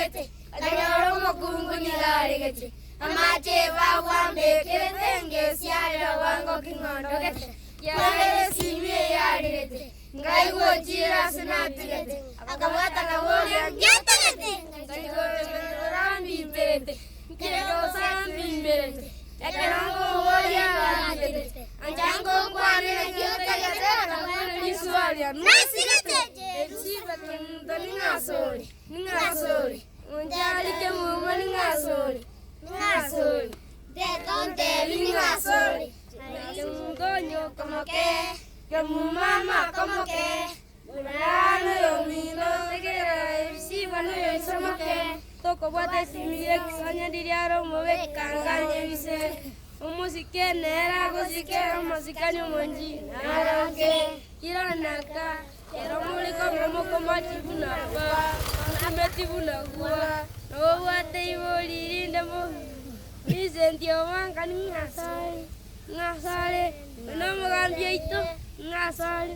Ngatugete, nkanyora omokungu nigo aregete amache ebabu ambekerete, ngesiarera bwango king'ondogete, kiagera esimi eye arerete, nkaigwa ochiire ase natugete, akabwata akaboria, Ngetugete? Nkaigwa ochochora ambimberete, nkereka gose ambimberete, ekero nkomoboria agantebete, Ancha ngokwane naki otagete, akabwata risuaria, Nasigete! Ebisimba kemunto ning'asore, ning'asore, Onchari kemuma ning'asore, ning'asore, Teta ontebi ning'asore, Kemunto onyokomoke, kemuma amakomoke, Buna noyomino tegerera ebisimba noyoisomoke, Tokobwata esimi y'ekisonya riria are omobe kanganya ebise, Omosike nere agosike amasikani omonchi naroke, Iranaka Ere omoriko momokomachi buna gwa, ontumeti buna gwa, na obwate ibori rinde bobe. Vincent Omanga ning'asare, ng'asare, oyo nomogambi oito, ng'asare.